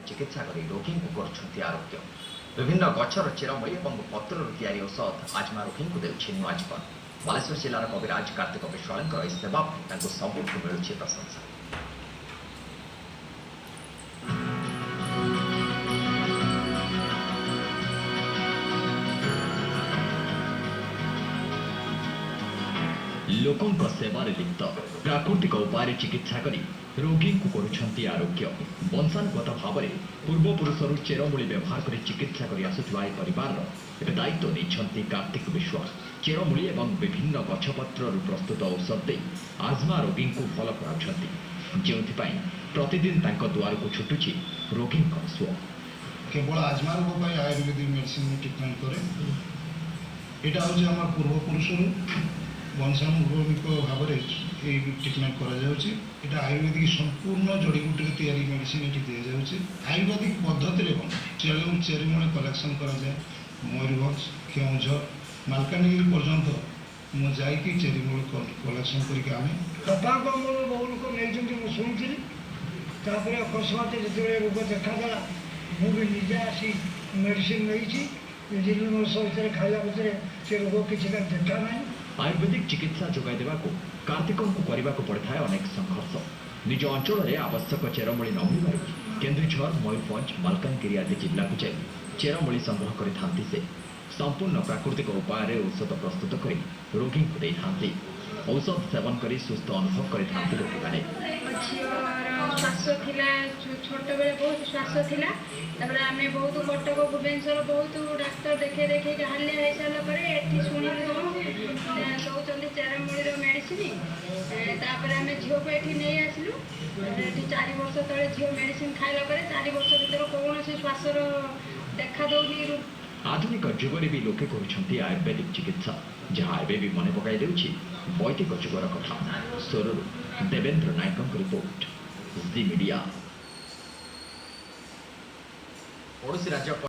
ଚିକିତ୍ସା କରି ରୋଗୀଙ୍କୁ କରୁଛନ୍ତି ଆରୋଗ୍ୟ। ବିଭିନ୍ନ ଗଛର ଚେରମୂଳି ଏବଂ ପତ୍ରରୁ ତିଆରି ଔଷଧ ଆଜମା ରୋଗୀଙ୍କୁ ଦେଉଛି ନୂଆ ଜୀବନ। ବାଲେଶ୍ୱର ଜିଲ୍ଲାର କବିରାଜ କାର୍ତ୍ତିକ ବିଶ୍ୱାଳଙ୍କର ଏହି ସେବା ପାଇଁ ତାଙ୍କୁ ସବୁଠୁ ମିଳୁଛି ପ୍ରଶଂସା। ଲୋକଙ୍କ ସେବାରେ ଲିପ୍ତ, ପ୍ରାକୃତିକ ଉପାୟରେ ଚିକିତ୍ସା କରି ରୋଗୀଙ୍କୁ କରୁଛନ୍ତି ଆରୋଗ୍ୟ। ବଂଶାନୁଗତ ଭାବରେ ପୂର୍ବପୁରୁଷରୁ ଚେରମୂଳି ବ୍ୟବହାର କରି ଚିକିତ୍ସା କରି ଆସୁଥିବା ଏହି ପରିବାରର ଏବେ ଦାୟିତ୍ୱ ନେଇଛନ୍ତି କାର୍ତ୍ତିକ ବିଶ୍ୱାଳ। ଚେରମୂଳି ଏବଂ ବିଭିନ୍ନ ଗଛପତ୍ରରୁ ପ୍ରସ୍ତୁତ ଔଷଧ ଦେଇ ଆଜମା ରୋଗୀଙ୍କୁ ଭଲ କରାଉଛନ୍ତି, ଯେଉଁଥିପାଇଁ ପ୍ରତିଦିନ ତାଙ୍କ ଦୁଆରକୁ ଛୁଟୁଛି ରୋଗୀଙ୍କ ସୁଅ। କେବଳ ଆଜମା ରୋଗ ପାଇଁ ଆୟୁର୍ବେଦିକ ମେଡ଼ିସିନ ଟ୍ରିଟମେଣ୍ଟ କରେ। ଏଇଟା ହେଉଛି ଆମର ପୂର୍ବପୁରୁଷରୁ ବଂଶାନୁକ୍ରମିକ ଭାବରେ ଏଇ ଟ୍ରିଟମେଣ୍ଟ କରାଯାଉଛି। ଏଇଟା ଆୟୁର୍ବେଦିକ ସମ୍ପୂର୍ଣ୍ଣ ଜଡ଼ିବୁଟିରେ ତିଆରି ମେଡ଼ିସିନ ଏଠି ଦିଆଯାଉଛି। ଆୟୁର୍ବେଦିକ ପଦ୍ଧତିରେ ବନା ଚେରିମୂଳି କଲେକ୍ସନ୍ କରାଯାଏ। ମୟୂରଭଞ୍ଜ, କେଉଁଝର, ମାଲକାନଗିରି ପର୍ଯ୍ୟନ୍ତ ମୁଁ ଯାଇକି ଚେରିମୂଳି କଲେକ୍ସନ୍ କରିକି ଆଣେ। ବାପାଙ୍କ ଅମଳରୁ ବହୁ ଲୋକ ନେଇଛନ୍ତି, ମୁଁ ଶୁଣିଥିଲି। ତାପରେ ଅକସ୍ମାତ ଯେତେବେଳେ ରୋଗ ଦେଖାଦେଲା, ମୁଁ ବି ନିଜେ ଆସି ମେଡ଼ିସିନ ନେଇଛି। 2 ମାସ ଭିତରେ ଖାଇଲା ଭିତରେ ସେ ରୋଗ କିଛିଟା ଦେଖା ନାହିଁ। ଆୟୁର୍ବେଦିକ ଚିକିତ୍ସା ଯୋଗାଇ ଦେବାକୁ କାର୍ତ୍ତିକଙ୍କୁ କରିବାକୁ ପଡ଼ିଥାଏ ଅନେକ ସଂଘର୍ଷ। ନିଜ ଅଞ୍ଚଳରେ ଆବଶ୍ୟକ ଚେରମୂଳି ନ ମିଳିବାରୁ କେନ୍ଦୁଝର, ମୟୂରଭଞ୍ଜ, ମାଲକାନଗିରି ଆଦି ଜିଲ୍ଲାକୁ ଯାଇ ଚେରମୂଳି ସଂଗ୍ରହ କରିଥାନ୍ତି ସେ। ସମ୍ପୂର୍ଣ୍ଣ ପ୍ରାକୃତିକ ଉପାୟରେ ଔଷଧ ପ୍ରସ୍ତୁତ କରି ରୋଗୀଙ୍କୁ ଦେଇଥାନ୍ତି। ଔଷଧ ସେବନ କରି ସୁସ୍ଥ ଅନୁଭବ କରିଥାନ୍ତି ରୋଗୀମାନେ। ମୋ ଝିଅର ଶ୍ୱାସ ଥିଲା, ଛୋଟବେଳେ ବହୁତ ଶ୍ୱାସ ଥିଲା। ତାପରେ ଆମେ ବହୁତ କଟକ, ଭୁବନେଶ୍ୱର ବହୁତ ଡାକ୍ତର ଦେଖେଇ ଦେଖେଇକି ହାଲିଆ ହେଇସାରିଲା ପରେ ଏଠି ଶୁଣିଲୁ ଦେଉଛନ୍ତି ଚେରମୂଳିର ମେଡ଼ିସିନ। ତାପରେ ଆମେ ଝିଅକୁ ଏଠି ନେଇ ଆସିଲୁ। ଏଠି 4 ବର୍ଷ ତଳେ ଝିଅ ମେଡ଼ିସିନ ଖାଇଲା ପରେ 4 ବର୍ଷ ଭିତରେ କୌଣସି ଶ୍ୱାସର ଦେଖା ଦେଉନି। ଆଧୁନିକ ଯୁଗରେ ବି ଲୋକେ କରୁଛନ୍ତି ଆୟୁର୍ବେଦିକ ଚିକିତ୍ସା, ଯାହା ଏବେ ବି ମନେ ପକାଇ ଦେଉଛି ବୈଦିକ ଯୁଗର କଥା। ସୋରରୁ ଦେବେନ୍ଦ୍ର ନାୟକଙ୍କ ରିପୋର୍ଟ, ଜି ମିଡିଆ। ପଡ଼ୋଶୀ ରାଜ୍ୟ